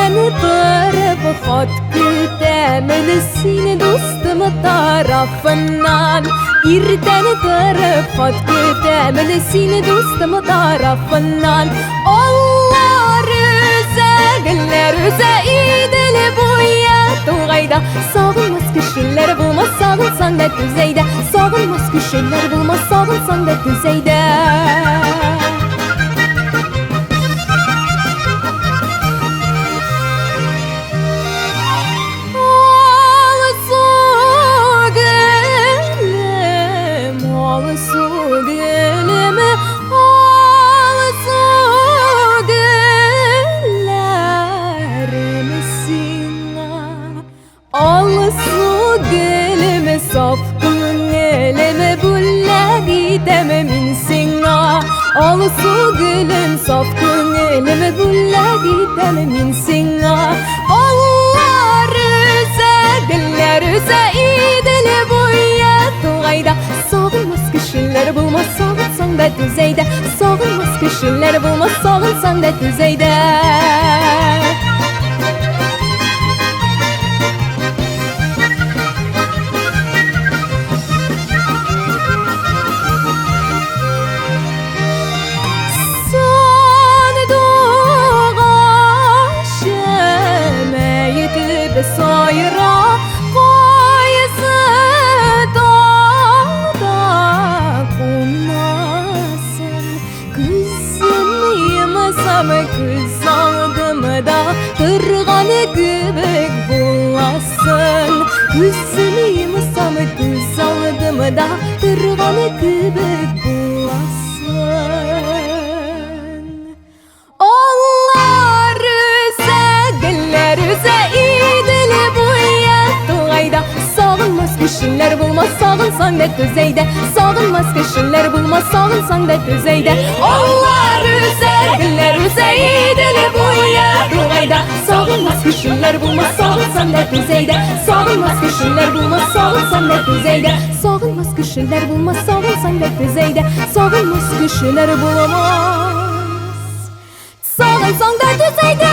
Иртән торып хат көтәмен син дустым тарафыннан. Иртән торып хат көтәмен син дустым тарафыннан. Аллар өзә, гөлләр үзә, Идел буе тугайда. Сагынмас кешеләр булмас, сагынсаң да түзәйдә. Сагынмас кешеләр булмас, сагынсаң да түзәйдә. Алсу гөлем, алсу гөлем, алсу гөлләрем сиңа. Алсу гөлем, саф күңелем, бүләк итәм мин сиңа. Алсу гөлем, саф күңелем, бүләк итәм мин сиңа. Аллар өзә, гөлләр өзә, Идел буе тугайда. Сагынмас кешеләр булмас, сагынсаң да түзәйдә. Сагынмас кешеләр булмас, сагынсаң да түзәйдә. Сандугачым әйтеп сайра, кайсы таңда кунасың? Күзем йомсам, күз алдымда торган кебек буласың. Күзем йомсам, күз алдымда торган кебек буласың. Аллар өзә, гөлләр үзә, Идел буе тугайда. Сагынмас кешеләр булмас, сагынсаң да түзәйдә. Сагынмас кешеләр булмас, сагынсаң да түзәйдә. Аллар өзә, гөлләр үзә, Идел буе тугайда. Сагынмас кешеләр булмас, сагынсаң да түзәйдә. Сагынмас кешеләр булмас, сагынсаң да түзәйдә. Сагынмас кешеләр булмас, сагынсаң да түзәйдә. Сагынмас кешеләр булмас, сагынсаң да түзәйдә.